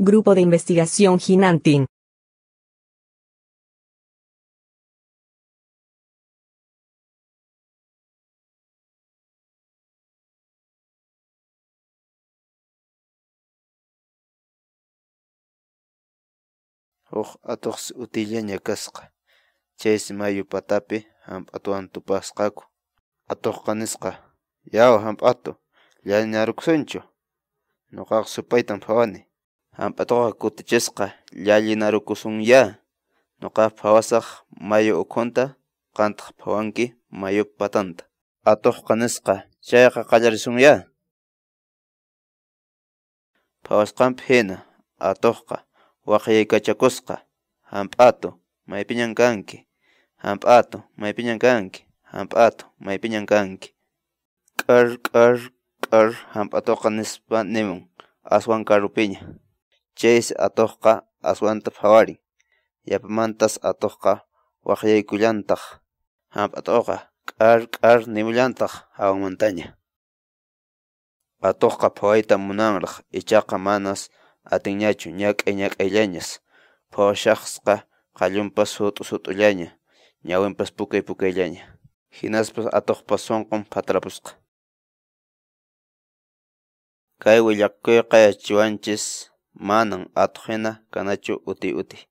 Grupo de Investigación Hinantin. Huk atuqsi utillaña kasqa, chaysi mayu patapi hamp'atuwan tupasqaku. Atuqqa nisqa: Yaw hamp'atu, llallinarukusunchu? Nuqaqa supaytan phawani. Hamp'atuqa kutichisqa: Llallinarukusunyá, nuqaqa phawasaq mayu ukhunta, qantaq phawanki mayup patanta. Atuqqa nisqa: Chayqa qallarisunyá. Phawasqanpi hina, atuqqa waqyaykachakusqa: Hamp'atu, maypiñan kanki? Hamp'atu, maypiñan kanki? Hamp'atu, maypiñan kanki? K'ar, k'ar, k'ar hamp'atuqa nispa nimun aswan karupiña. Chaysi atuqqa aswanta phawarin. Yapamantas atuqqa waqyaykullantaq. Hamp'atuqa k'ar, k'ar nimullantaq hawanmantaña. Atuqqa phawayta munanraq, ichaqa manas atinñachu, ñak'ay ñak'ayllañas phawashasqa, qallunpas sut'u sut'ullaña, ñawinpas pukay pukayllaña. Hinaspas atuqpa sunqun phatarapusqa. Kay willakuyqa yachachiwanchis manan atuq hina kanachu utiy utiy.